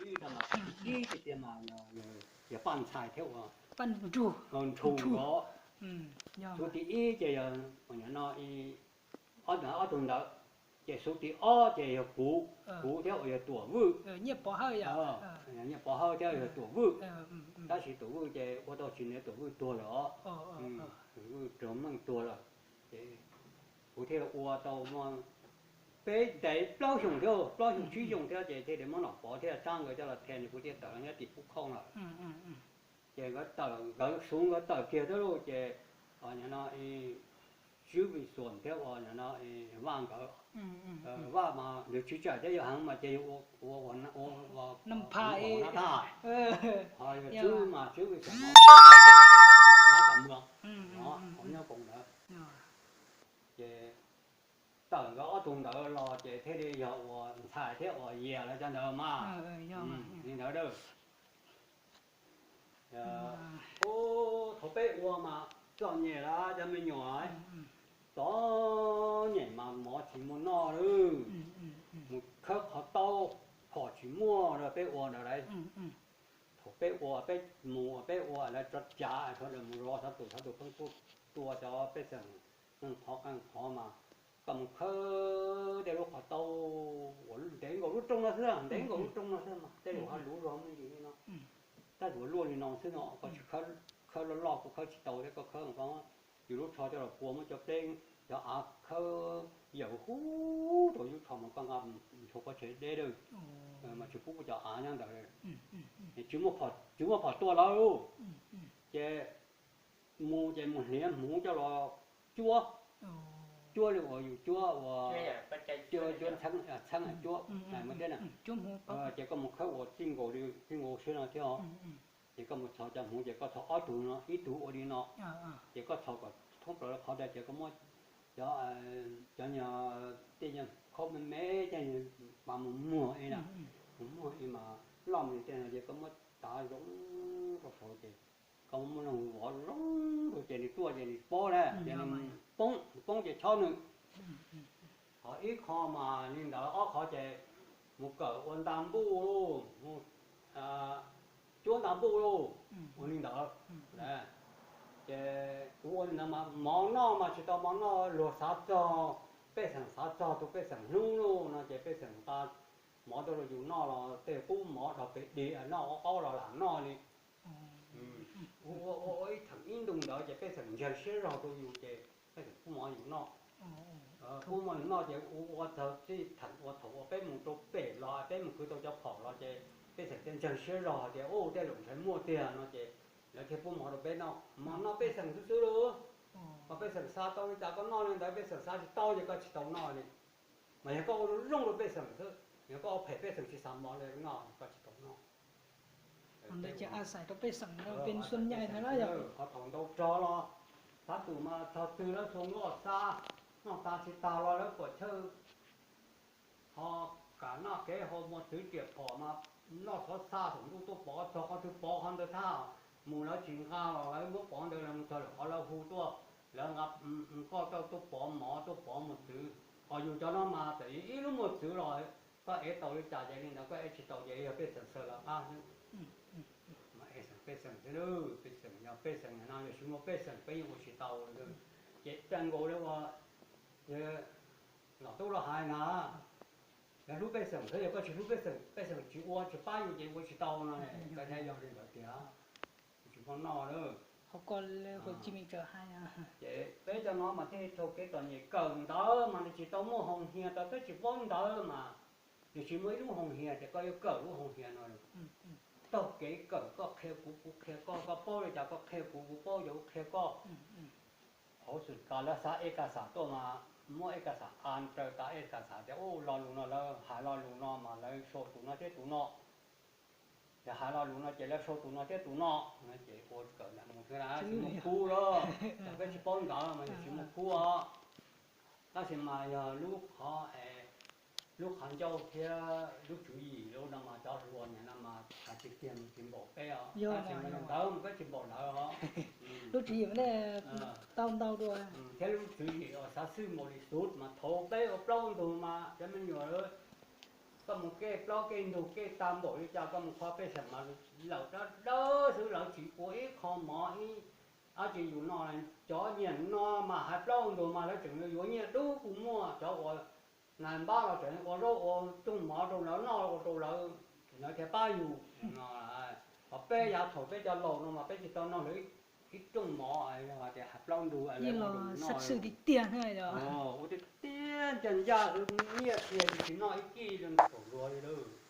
Ib, ib tiag tiag mas yog paj ntxhais thiab ua nrug os. Xub thib ib ces yog no, ob tug ntawd, ces xub thib ob ces yog kuv, kuv thiab uas yog Tuam Vwj. Nyiaj Pov Hawj thiab yog Tuam Vwj. Tab sis Tuam Vwj ces ua tau tsis ntev Tuam Vwj tuag lawm os. Tuam Vwj raug meej tuag lawm, ces kuv thiaj ua tau muaj peb ntev plaub xyoos thiab, plaub xyoos tsib xyoos thiab ces thiaj li muab Nom Pov thiab Tsab nkawd coj los them, kuv thiaj tawm los nyob tim Pub Khooj lawm. Ces nkawd tawm, nkawd Xub nkawd tawm kiag thiab lauj, ces no Tswb Vij Xuam thiab uas no Vaj nkawd, Vaj mas nws tswv tsaim thiab yog heev mas ces yog ua, ua, ua, ua, Nab Thaj, ho yog Tswb mas Tswb Vij Xuam, Nab Thaj Muas, nyob koom ntawd. Ces tawm nkawd ob tug ntawd los ces thiaj li yog uas ntxhais thiab uas Yias lawv cov ntawd mas. Li ntawd, thaum peb ua mas txom nyem lawm cov me nyuam, txom nyem mas mov tsis muaj noj lawm, mus khawb qhov taub phom tsis muaj, peb ua ntawd lauj. Thaum peb ua, peb mus peb ua lawv tso cav, sawv daws mus zov xov tus, xov tus pheej tuaj tua cov pej xeem qeej qhov qeej qhov mas koj mus khawb tej lub qhov taub uas ntev nkaus lub rooj no xwb, ntev nkaus lub rooj no xwb mas tej zaum ha luv zog me ntsis li no, tab sis luaj li no xwb no, koj tsis khawb loj loj kuj khawb tsis tau thiab, koj khawb ko yus lub tsho coj los pua muab cov pleb, cov av khawb yawm huv rau yus tsho mas koj nqa mus nchuav pob tsuas deb lawm, mas tsis pub kuv cov av nyob ntawd. Tsis muaj phom tua lawm, ces mus ces mus hliav hmuv coj los cuab, cuab li uas yus cuab uas cuab txheeb cuab thiab, ces koj mus khawb ua txij nkaus li txij nkaus siab no thiab os. Ces koj mus txhos cov hmuv ces koj txhos ob tug no, ib tug ua li no, ces koj txhos kom thoob plaws qhov ntawd ces koj muab cov, cov nyuag tej nyuag khaub me me coj mas mus muag ib na, mus muag ib mas loj mus li tej no ces koj muab tav zoo rau saud ces koj muab loo vov zoo rau ces nws tuaj ces nws poob na, ces nws poob, poob ces chob nws. Ho ib qho mas li ntawd, ob qho ces mus kawm ua nta npuj, mus cuab nta npuj lauj, ua li ntawd. Ces kuv ua li ntawd mas mov noj mas tsis tau mov noj, luag xav txog, pej xeem xav txog tus pej xeem hlub lauj no ces pej xeem nqa mov tuaj rau yus noj los tej qub mov dog pes dig noj ua qaub los lam noj li. Ua ua ib theem ib ntu ntawd ces pej xeem ntseeg siab zog rau yus ces pej xeem pub mov yus noj. Pub mov yus noj ces ua ua txog txij theem ua thaum uas peb mus rau pem los peb mus khwv tau cov phom los ces pej xeem thiaj ntseeg siab zog hais tias ub tej zaum ntshe muaj tiag no ces lawv thiaj pub mov rau peb noj. Mov noj pej xeem xwb xwb lauj. Mas pej xeem xav tau li cas koj noj li ntawd, pej xeem xav tsis tau ces koj tsis tau noj li. Mas yog koj ua zoo rau pej xeem xwb, yog koj ua phem pej xeem tsis xav mov li noj koj tsis tau noj. Ntawd ces a xais rau pej xeem, peb xub nyai ntawd na yog. Qhov thaum ntau rog los, xav tus mas txog twg lawv txhua nkoj xa, noj tas tsis tas los lawv puam chawj ho kam noj kev ho muag txwv riam phom mas noj xov xa saum ntuj tuaj pov txog qhov twg pov qhov ntawd thaj. Mus lawv tsis nqa los lawv muab pov ntawd los mus txog lawm qhov lawv hu tuaj, lawv nqa nkoj tuaj pov mov tuaj pov mus txwv. Ho yus cov no mas txawm ib lub muag txwv los koj ev tau li cas ces li ntawd, koj ev tsis tau ces yog pej xeem xaws los qab xwb. Mas ev xeem pej xeem xwb, pej xeem yog pej xeem no yog tsis muaj pej xeem peb yeej ua tsis tau. Ces caij nkaus li uas Nom Tub los hais na, yog hlub pej xeem xwb, yog koj tsis hlub pej xeem, pej xeem tsis ua tsis pab yus ces ua tsis tau no, koj thiaj yog li ntawd tiag, tsis muaj noj lawm. Ces peb cov no mas thiaj raug kev txom nyem kawm ntawv mas nws tsis tau muaj hoos hias tau, peb tsis paub ntawv mas nws tsis muaj ib lub hoos hias tias koj yuav kawm lub hoos hias no. Taug kev kawm, koj qhia kuv kuv qhia koj, koj paub li cas koj qhia kuv kuv paub yog kuv qhia koj. Hauv xwm kas lawv xa ej kas xas tuaj mas muab ej kas xas a raws tas ej kas xas tias ub lo lus no lawv hais lo lus no mas lawv sau tus no thiab tus no, yog hais lo lus no ces lawv sau tus no thiab tus no, ces ua kawm ntawm mus thiab na, tsis muaj khub lawm. Peb tsis paub ntawv mas yog tsis muaj khub os. Tab sis mas yog lub qhov, lub qhov ncauj thiab lub tswv yim lub no mas cov hluas nim no mas hais tiag tiag mas tsis npaum peb os, tab sis mas ntawv mas peb tsis npaum lawv os. Lub tswv yim tau ntau dua, thiab lub tswv yim uas xav xwj npaum li xub mas thaum peb ua plaub ntug mas cov me nyuam lawv Koj mus kev plaub kev ntug kev tag npaum li cas koj mus kho peb xeem mas lawv dawb dawb xwb, lawv tsis ua ib qho mov ib dab tsi yus noj. Cov nyiam no mas hais plaub ntug mas lawv tseem yuav nyiaj dub kuj muaj, cov uas nais npab los tseem ua zaub ua rooj mov rau lawv noj ua rau lawv, lawv thiaj pab yus. Ho peb yav thaum peb cov laus no mas peb tsis tau noj lawv ib rooj mov, yog hais tias hais plaub ntug los sab sw tiag tiag, ua tiag tiag ncaj ncaj xwb, nyiaj tiag tsis noj ib kib li thaum luag li lawm.